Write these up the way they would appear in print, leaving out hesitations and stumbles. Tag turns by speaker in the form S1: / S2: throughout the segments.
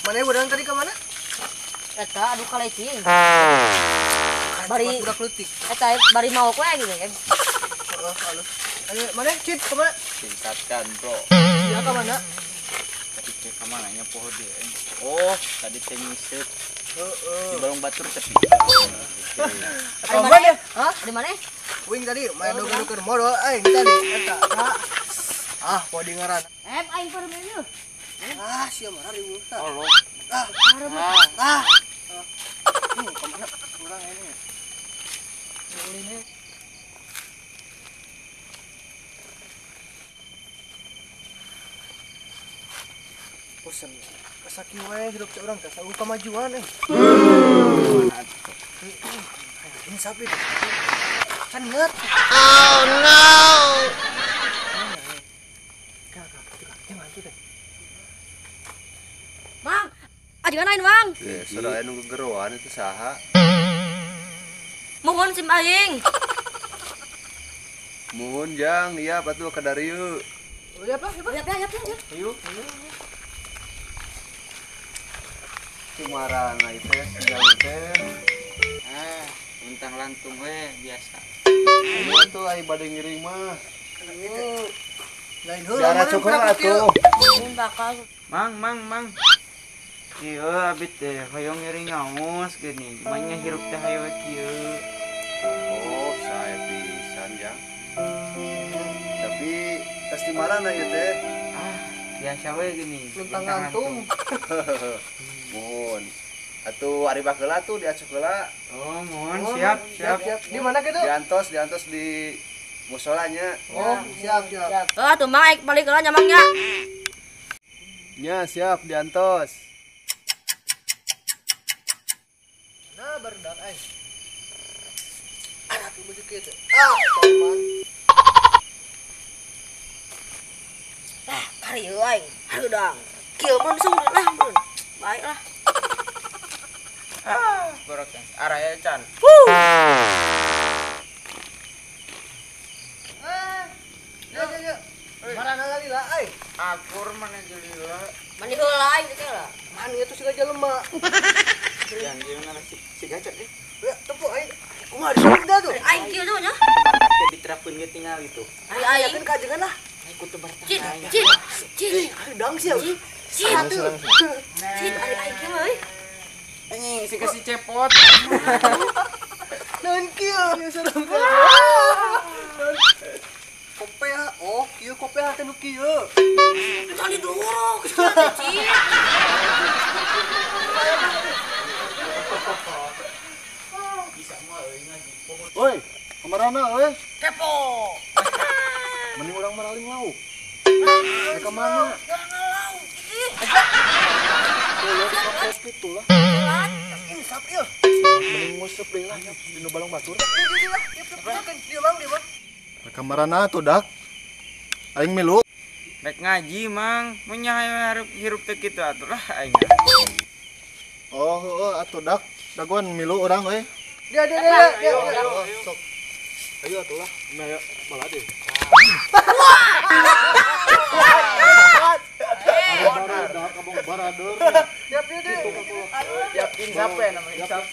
S1: Mana urang tadi ka mana?
S2: Eta adu kalecing. Bari
S1: budak leutik.
S2: Eta bari maok we gitu.
S1: Heeh, halus. Ayo mana Cit ka mana?
S3: Tingkatkan, bro.
S1: Sia ka mana?
S3: Tadi teh ka mana nya poho deui. Oh, tadi teh ngiseup.
S1: Heeh.
S3: Di balong batur tepi.
S2: Di mana?
S1: Hah?
S2: Di mana?
S1: Wing tadi main doger-doger modal aing tadi eta. Ah, poho ngaran.
S2: Aing parem ieu.
S1: Ah, sia marah riweuh tah.
S3: Allah.
S1: Ah, ah. Ka mana urang ini? Ulinnya. Bosan. Asa kieu wae hidup teh urang teh sauh kamajuan euy. Ini sapi. Can ngeut.
S4: Oh no.
S1: Jangan tuh teh.
S2: Mang, ajuan lain, Mang.
S5: Sudah aya nu gegeroan itu saha?
S2: Mohon sim aing.
S5: Mohon jang, iya patuh ka darieu.
S1: Udah apa?
S2: Ya, ya, ya.
S3: Ayo.
S5: Kumarana ieu teh siang teh.
S3: Ah, untang lantung we biasa.
S5: Ieu tuh ai bade ngiring mah.
S1: Lain heula.
S5: Darah coklat atuh.
S2: Mun bakal.
S3: Mang, mang, mang. Kieu abdi teh hoyong ngiring ngaos geuning. Manya hirup teh hayu we kieu.
S5: Oh, sae pisan jang. Tapi tes di marana ieu teh?
S3: Ah, biasa we geuning.
S1: Luntang lantung.
S5: Mohon. Atuh ari baheula tuh diacuk heula.
S3: Oh, mohon siap, siap.
S1: Siap. Di mana kitu?
S5: Diantos, diantos di musolanya.
S1: Oh, siap, siap.
S2: Oh, tuh Mang aing balik heula nya Mang nya.
S5: Nya, siap diantos.
S1: Nah, barudak aing. Anak baju kieu teh. Ah, toman.
S2: Lah, kari aing. Hareudang. Kieu mun sung lah, mun. Baiklah.
S3: Ah, borok araya can.
S1: Ya, ya, ya. Marana lila aing.
S3: Akur mana jelila.
S2: Mani heula aing teh lah.
S1: Mani itu siga jelema.
S3: Yang ieu ngaran si gacet deh.
S1: Ya, tepo aing. Kumaha disebutna tuh?
S2: Aing kieu tuh nya.
S3: Diterapkeun ge tinggal gitu.
S2: Ari aing
S1: Yakin kajengan lah.
S3: Aing kudu bertahan.
S2: Cit, cit, cit.
S1: Hareudang sia.
S2: Cit. Cit, ari aing kieu euy.
S3: Anjing si kasih cepot.
S1: Naon kieu? Ya serem. Kopea, oh kieu kopea teh nu kieu.
S2: Tadi dulu, Cit.
S5: Woi, kamarana euy?
S2: Kepo.
S5: Mending urang maraling lauk. Rek ka mana?
S2: Lauk.
S5: Kitu lah.
S1: Insap ieu.
S5: Mending nguseup deui lah dinu balong batur.
S1: Dia Bang, dia Bang.
S5: Rek kamarana atuh dak? Aing milu.
S3: Rek ngaji, Mang. Mun nya hayu hirup teh kitu atuh lah aing.
S5: Oh, heeh atuh dak. Dagoan milu urang euy.
S1: Dia dia dia dia.
S5: Sok. Ayo atuh lah. Nah, ya, malah deh. Barador.
S1: Siap dia dia.
S3: Siap insap ya namanya insap.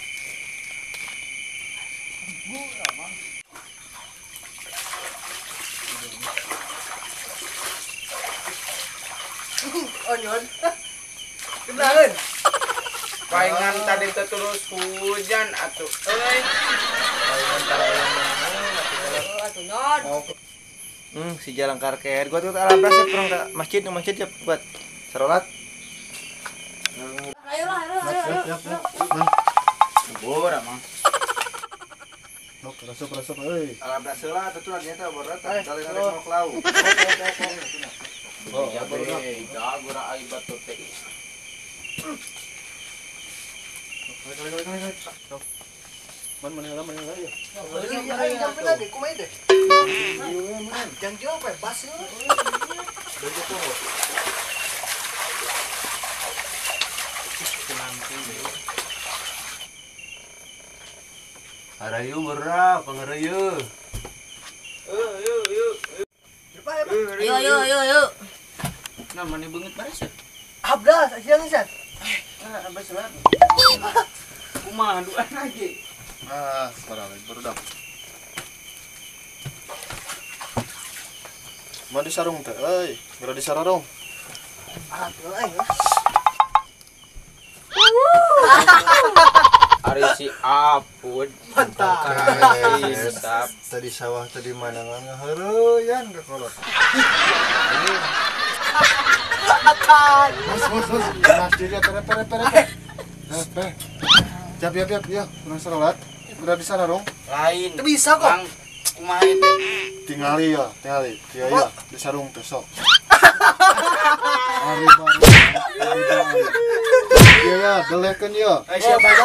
S1: Onyon. Kenalan.
S3: Palingan tadi teh terus hujan atuh euy.
S5: Palingan tara
S2: atuh non.
S5: Si jalan karker. Gua tuh alabras ya perang ke masjid, ke masjid ya buat sarolat.
S2: Ayo lah, ayo, ayo, ayo.
S3: Bobor emang.
S5: Nok, rasuk rasuk euy. Alabras heula atuh tuh ternyata borat kali tarik mau ke laut.
S3: Oh, jago ra ai batu teh.
S5: Kali kali kali kali. Man mana heula mana heula ya.
S1: Aing jampe lagi kumaha teh? Jang jauh bebas euy.
S5: Harayu berah, pangarayu.
S3: Yuk, yuk.
S2: Ayo, ayo, ayo, ayo.
S3: Nah, mana banget baris ya?
S1: Abdas, siang san.
S3: Ah, abis sholat. Kumaha duaan lagi.
S5: Ah, sekarang lagi baru dah. Mandi sarung teh, euy, geura di sararung.
S1: Ah, euy.
S3: Ari si Apud.
S1: Mantap.
S5: Tadi sawah tadi mana ngaheureuyan ka kolot. Mas, mas, mas. Mas diri pere pere pere. Pere. Siap, siap, siap, ya. Urang salat. Udah bisa narung?
S3: Lain.
S1: Teu bisa kok.
S3: Mang, kumaha itu?
S5: Tingali ya, tingali. Iya, iya, di sarung teh sok. Ari baru. Ari baru. Iya ya, belehkeun ya.
S1: Siapa aja?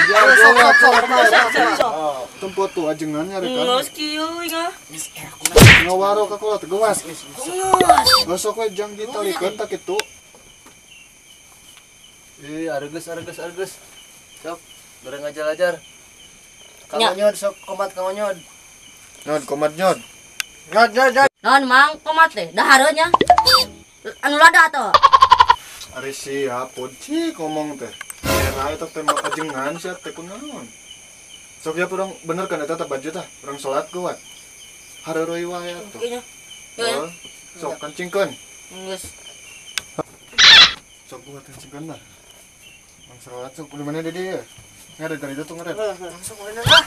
S5: Sok sok sok sok. Tempo tuh ajengan nyarekan.
S2: Geus kieu inga.
S3: Geus era kumaha.
S5: Ngawaro ka kolot geus.
S2: Geus.
S5: Geus sok we jang ditalikeun tak kitu.
S1: Ih, argeus argeus argeus. Sok, bareng ngajar-ajar. Kang Onyod sok komat Kang Onyod.
S5: Nyod komat nyod.
S1: Nyod nyod nyod.
S2: Naon Mang komat teh dahareun nya. Anu lada atuh.
S5: Ari siap cik ngomong teh. Era eta teh ajengan sia teh kunaon. Sok ya urang bener kan eta teh baju tah, urang salat kuat. Hareureuy wae atuh.
S2: Ieu nya. Ieu.
S5: Sok kancingkeun.
S2: Geus.
S5: Sok kuat kancingkeun lah. Urang salat sok di mana di dieu? Ngaret dari itu tuh ngaret.
S1: Langsung mana lah.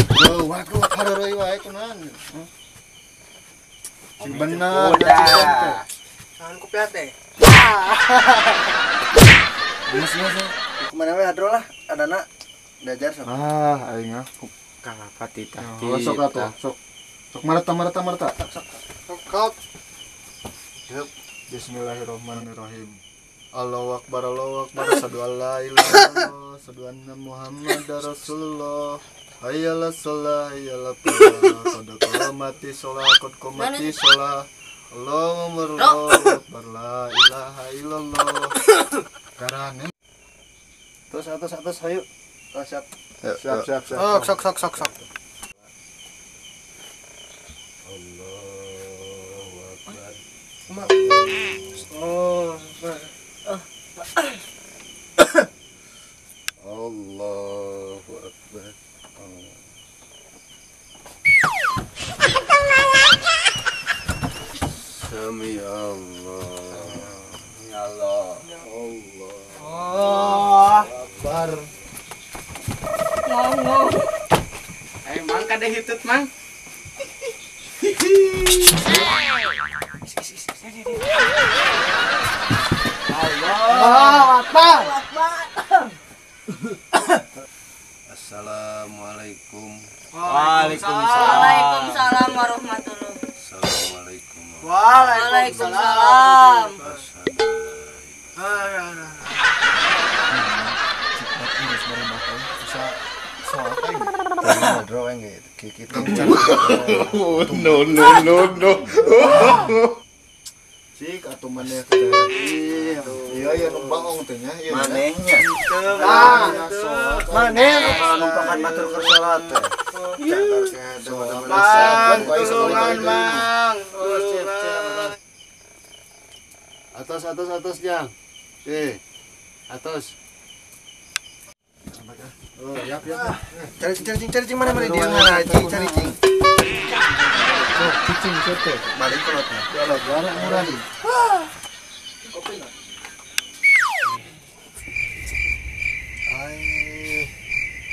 S5: Geuwat geuwat hareureuy wae kunaon. Sing bener kancingkeun teh.
S1: Jangan kopiah teh.
S5: Geus geus.
S1: Kemana we hadro lah, adana diajar sok.
S5: Ah, aing ah.
S3: Kalapa titah.
S5: Oh, sok atuh, sok. Sok marata marata marata.
S1: Sok sok.
S5: Sok sok. Yep. Bismillahirrahmanirrahim. Allahu akbar, Allahu akbar, asyhadu an la ilaha illallah, asyhadu anna Muhammadar Rasulullah. Hayya shalah, hayya falah, qad qamati shalah, qad qamati shalah. Allahu akbar, Allahu akbar, la ilaha illallah. Karane.
S1: Terus atas atas hayu. Oh, siap.
S5: Siap siap siap.
S1: Oh, sok sok sok sok.
S5: Allahu akbar.
S1: Oh,
S5: Allahu akbar. Sami Allah.
S3: Ya Allah.
S5: Allah.
S1: Oh.
S5: Akbar.
S2: Ngomong.
S3: Ayo Mang kada hitut Mang.
S1: Allah Akbar.
S5: Assalamualaikum.
S3: Waalaikumsalam.
S2: Waalaikumsalam warahmatullahi.
S5: Assalamualaikum.
S2: Waalaikumsalam.
S5: No no no no. Cik atuh maneh teh. Iya iya nu baong teh nya.
S1: Manehnya.
S5: Ah,
S1: maneh
S5: numpakan batur keur salat teh.
S3: Mang, tulungan Mang.
S5: Atas atas atas jang. Atas. Oh, yap yap.
S1: Cari cari cari mana mana dia ngaraji cari cing.
S5: Sok cicing teh.
S1: Balik kolotna.
S5: Ya Allah, gara murah. Ai,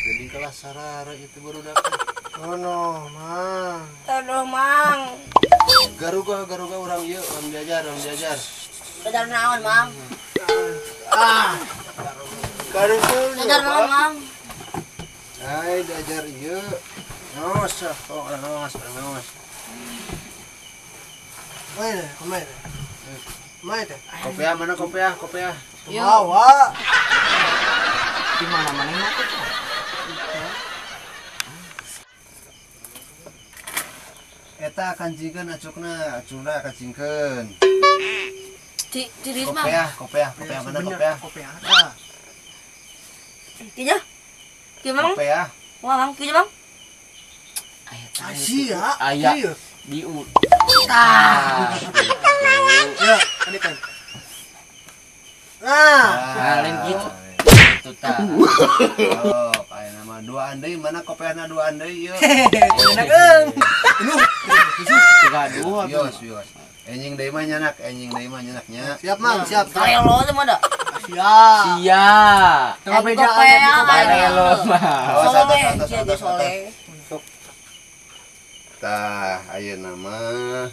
S5: jadi kalah sarara itu baru dapat.
S1: Oh no, Mang.
S2: Aduh, Mang.
S5: Garuga garuga urang ieu, urang diajar, urang diajar.
S2: Diajar naon, Mang?
S1: Ah. Garuga.
S2: Diajar naon, Mang?
S5: Ai, diajar ieu.
S1: Ngaos, oh, ngaos, ngaos. Mana, mana? Mana?
S3: Kopiah mana kopiah, kopiah.
S1: Bawa.
S3: Di mana mana mah tuh?
S5: Eta kancingkeun acukna, acukna kancingkeun.
S2: Di di Mang.
S5: Kopiah, kopiah, kopiah mana kopiah?
S1: Kopiah.
S2: Kieu. Kieu Mang.
S5: Kopiah.
S2: Wah, Mang, kieu Mang.
S1: Asia,
S3: aya di u.
S2: Tah.
S1: Ya, ini kan. Nah,
S3: lain kitu. Itu tah.
S1: Oh, aya nama duaan deui, mana kopeahna duaan deui ieu.
S4: Enak eung.
S3: Gaduh.
S1: Yos, yos. Enjing deui mah nyanak, enjing deui mah nyanaknya.
S4: Siap, Mang, siap.
S2: Karelo teh mah da.
S4: Siap.
S3: Siap.
S4: Tengah bejaan.
S3: Karelo mah.
S1: Oh,
S2: Soleh,
S1: satu,
S2: sia
S1: satu,
S2: ge soleh.
S1: Tah, ayeuna mah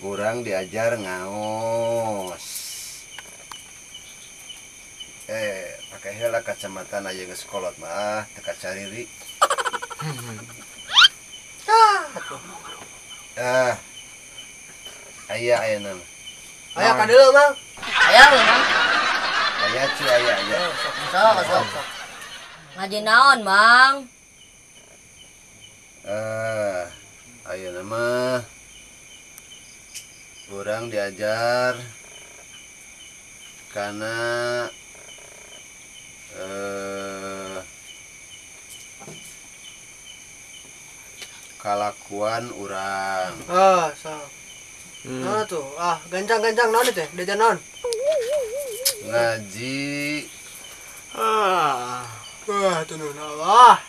S1: urang diajar ngaos. Pakai heula kacamata aya geus kolot mah, teu kacariri. Ah. Aya ayeuna mah.
S4: Aya ka deuleu, Mang.
S2: Aya lho, Mang.
S1: Aya cu aya aya.
S4: Sok, sok, sok.
S2: Ngaji naon, Mang?
S1: Ayeuna mah urang diajar karena kalakuan urang.
S4: Ah, sok. Nah tuh, ah gancang-gancang naon teh? Diajar naon?
S1: Ngaji.
S4: Ah, wah tuh Allah.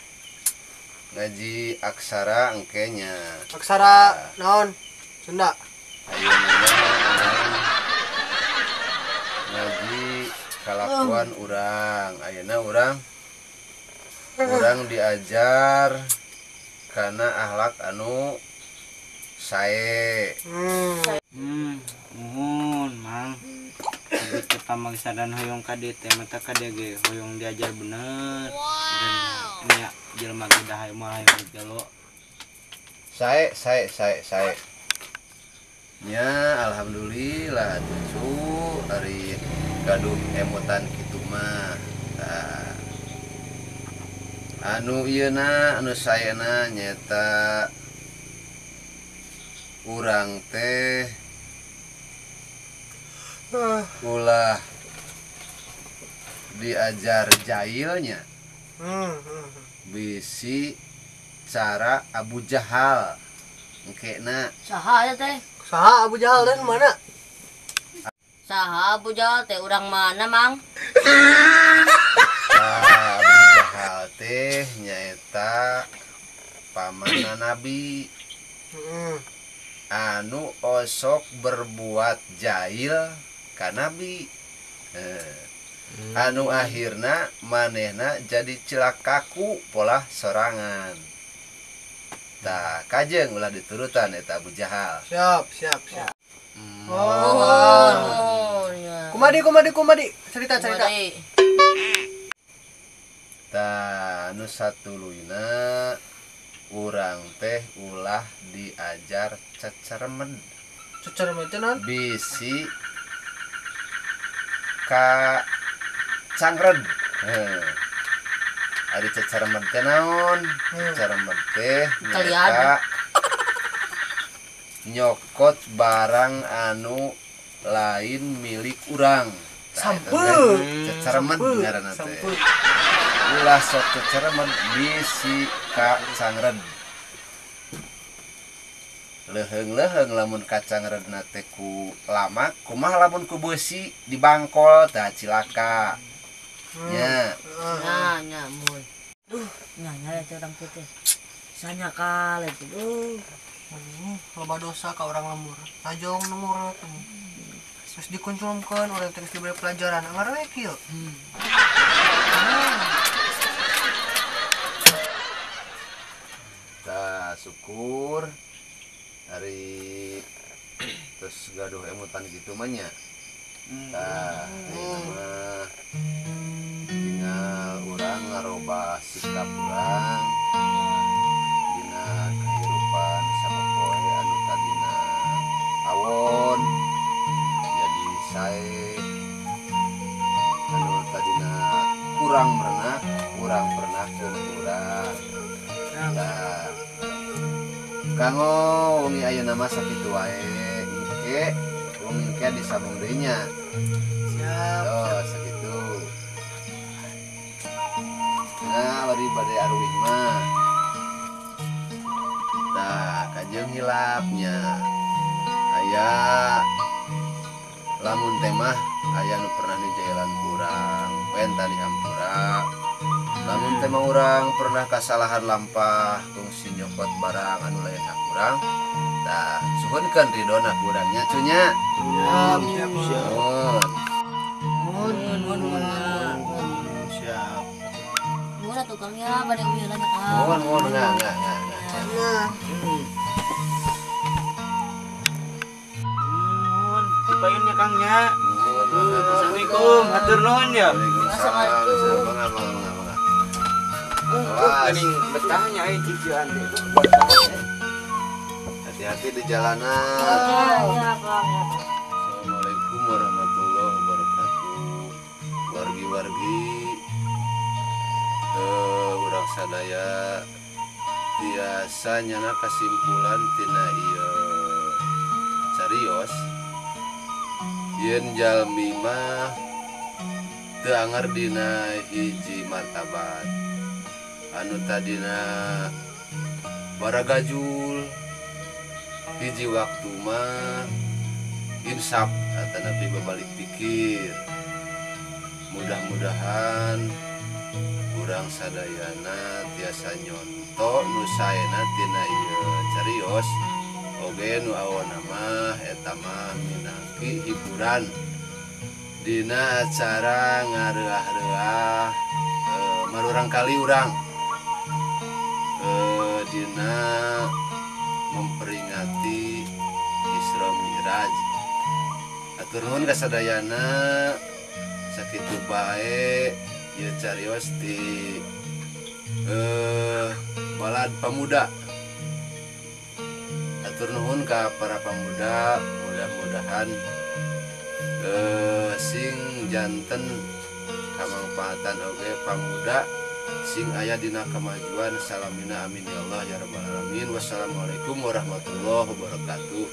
S1: Ngaji aksara engkenya.
S4: Aksara naon? Sunda.
S1: Ayeuna ngaji kalakuan urang. Ayeuna urang diajar karena akhlak anu sae.
S3: Muhun, Mang. Abi teh pamangsadan hoyong ka dieu teh mata ka dieu ge hoyong diajar bener. Wow. Nya jelema ge da hayu mah hoyong gelo.
S1: Sae sae sae sae. Nya alhamdulillah cucu ari gaduh emutan kitu mah. Tah. Anu ieu na anu saena nyaeta urang teh ulah diajar jailnya. Bisi cara Abu Jahal engkena.
S2: Saha eta teh?
S4: Saha Abu Jahal teh mana?
S2: Saha Abu Jahal teh urang mana, Mang?
S1: Abu Jahal teh nyaeta pamanna Nabi. Anu osok berbuat jahil ka Nabi. Anu akhirna manehna jadi cilakaku polah sorangan. Tah kajeng ulah diturutan eta Abu Jahal.
S4: Siap, siap, siap.
S2: Oh, ya.
S4: Kumadi, kumadi, kumadi. Cerita, cerita.
S1: Tah anu satuluyna urang teh ulah diajar ceceremen.
S4: Ceceremen teh naon?
S1: Bisi ka cangred. Ari ceceremen teh naon? Ceceremen teh nyaeta nyokot barang anu lain milik urang.
S4: Sampeu.
S1: Ceceremen ngaranna teh. Ulah sok ceceremen bisi ka cangred. Leuheung-leuheung lamun kacangredna teh ku lamak, kumaha lamun ku beusi dibangkol tah cilaka. Nya.
S2: Nya nya mun. Duh, nya nya teh urang teh. Sanya kale teh. Duh.
S4: Loba dosa ka urang lembur. Najong nomor teh. Terus dikunculkeun urang teh geus diberi pelajaran. Anggar we kieu.
S1: Tah syukur ari terus gaduh emutan gitu mah nya. Tah ayeuna mah tinggal urang ngarobah sikap urang dina kahirupan sapopoe anu tadina awon jadi sae, anu tadina kurang pernah kurang pernah kurang. Tah kanggo wengi ayeuna mah sakitu wae engke wengi engke disambung deui nya.
S4: Siap.
S1: Oh, sakitu. Nah, bari bade aruwih mah. Tah, kajeng hilapnya. Aya lamun teh mah Aya nu pernah dijailan kurang, penta dihampura. Lamun teh mah urang pernah kasalahan lampah kungsi nyokot barang anu lain hak urang. Tah, suhunkeun ridona ku urangnya cunya.
S4: Siap, siap.
S1: Nuhun.
S4: Nuhun, nuhun, nuhun.
S5: Siap.
S2: Nuhun atuh Kang ya, bade uih heula nya Kang.
S1: Nuhun, nuhun, ngah, ngah, ngah, ngah.
S4: Nah,
S3: Nuhun, dipayun nya Kang nya.
S1: Nuhun, nuhun.
S3: Assalamualaikum, hatur nuhun ya.
S1: Waalaikumsalam. Mangga, mangga, mangga, mangga. Awas.
S3: Geuning betahnya euy cician teh.
S1: Hati-hati di jalanan.
S2: Ya, ya, Kang. Ya.
S1: Assalamualaikum warahmatullahi wabarakatuh. Wargi-wargi urang sadaya tiasa nyana kesimpulan tina ieu carios yen jalmi mah teu anger dina hiji martabat anu tadina baragajul hiji waktu mah insaf atanapi babalik pikir. Mudah-mudahan urang sadayana tiasa nyonto nu saena tina ieu carios oge nu awona mah eta mah minangki hiburan dina acara ngareah-reuah marurang kali urang dina memperingati Isra Mi'raj. Atur nuhun ka sadayana, sakitu bae ieu carios di Balad Pemuda. Atur nuhun ka para pemuda, mudah-mudahan sing janten kamangfaatan oge pamuda sing aya dina kemajuan salamina, amin ya Allah ya rabbal alamin. Wassalamualaikum warahmatullahi wabarakatuh.